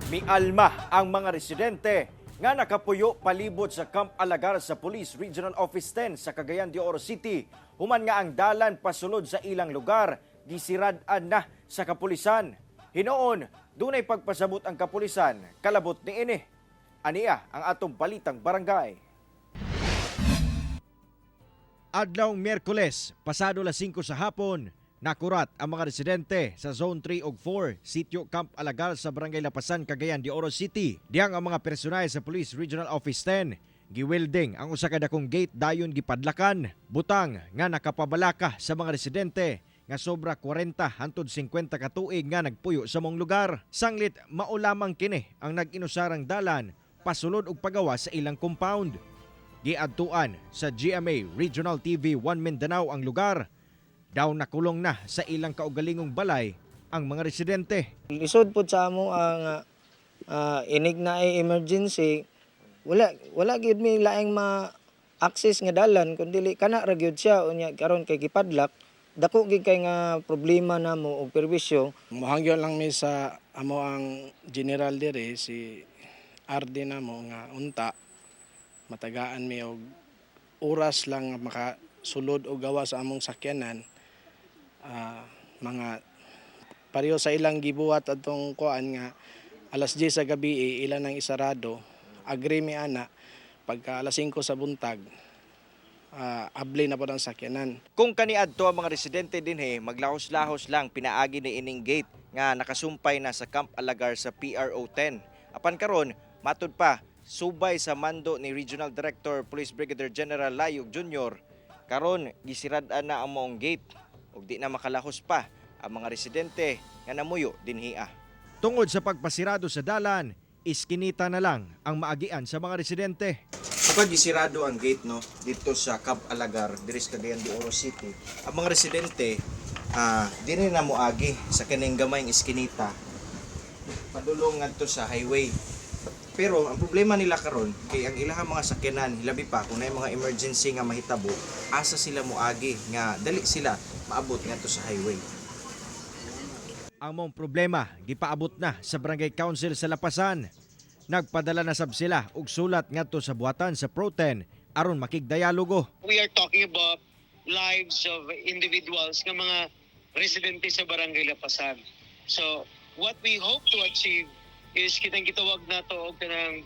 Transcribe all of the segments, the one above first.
Mialma ang mga residente nga nakapuyo palibot sa Camp Alagar sa Police Regional Office 10 sa Cagayan de Oro City. Human nga ang dalan pasulod sa ilang lugar, gisirad-an na sa kapulisan. Hinoon, dunay pagpasabot ang kapulisan, kalabot niini. Ania ang atong Balitang Barangay. Adlaw Miyerkules, pasado las 5 sa hapon, nakurat ang mga residente sa Zone 3 ug 4, Sitio Camp Alagar sa Barangay Lapasan, Cagayan de Oro City. Diyang ang mga personahe sa Police Regional Office 10 giwelding ang usa ka dakong gate, dayon gipadlakan. Butang nga nakapabalaka sa mga residente nga sobra 40 hantod 50 ka tuig nga nagpuyo sa maong lugar. Sanglit mao lamang kini ang nag-inusarang dalan pasulod og pagawa sa ilang compound. Giadtuan sa GMA Regional TV 1 Mindanao ang lugar. Daw nakulong na sa ilang kaugalingong balay ang mga residente. Lisod pud sa amo ang inig na ay emergency, wala wala gyud mi laing ma access nga dalan kun dili kana ra gyud siya. Unya karon kay gipadlak, dako gyud kay nga problema namo og perwisyo. Mohangyo lang mi sa amo ang general dire, si RD namo, nga unta matagaan mi og oras lang nga makasulod og gawa sa among sakyanan, mga pareho sa ilang gibuhat atong kuan nga alas 10 sa gabi eh, ilan ang isarado. Agree mi ana. Pagka alas 5 sa buntag, abli na po ang sakyanan. Kung kaniadto ang mga residente dinhi, maglahos-lahos lang pinaagi ni ining gate nga nakasumpay na sa Camp Alagar sa PRO 10. Apan karon, matud pa subay sa mando ni Regional Director Police Brigadier General Layog Jr., karon gisirad-an na ang maong gate ug di na makalahos pa ang mga residente nga namuyo dinhia. Tungod sa pagpasirado sa dalan, iskinita na lang ang maagian sa mga residente. Kapag gisirado ang gate, no, dito sa Camp Alagar diri sa Cagayan de Oro City, ang mga residente dinhi na moagi sa kining gamayng iskinita padulong ngadto sa highway. Pero ang problema nila karon kay ang ilahang mga sakyanan, hilabi pa kung naay mga emergency nga mahitabo, asa sila moagi nga dali sila maabot ngadto sa highway? Ang maong problema gipaabot na sa Barangay Council sa Lapasan. Nagpadala na sab sila og sulat ngadto sa buhatan sa Pro 10 aron makigdialogo. We are talking about lives of individuals nga mga residente sa Barangay Lapasan. So, what we hope to achieve is kitang gitawag nato og kanang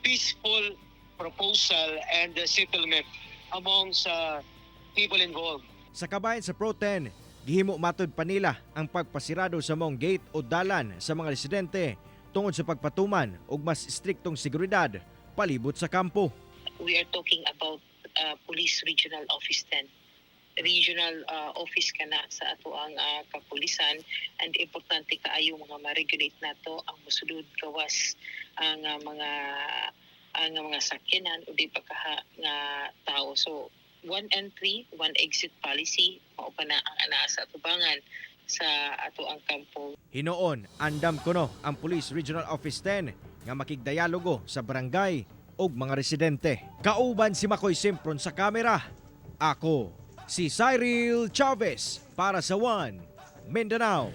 peaceful proposal and settlement among sa people involved. Sa kabahin sa Pro 10, gihimo matud pa nila ang pagpasirado sa maong gate o dalan sa mga residente tungod sa pagpatuman og mas istriktong seguridad palibot sa kampo. We are talking about Police Regional Office 10. Regional office kana sa ato ang kapulisan and importante kaayo mga ma-regulate nato ang musulod gawas ang mga sakyanan o di pa kaha nga tao. So one entry, one exit policy mao pa na ang anaa sa atubangan sa ato ang kampo. Hinoon, andam kuno ang Police Regional Office 10 nga makigdialogo sa barangay ug mga residente. Kauban si Makoy Sempron sa kamera. Ako, si Cyril Chavez para sa One Mindanao.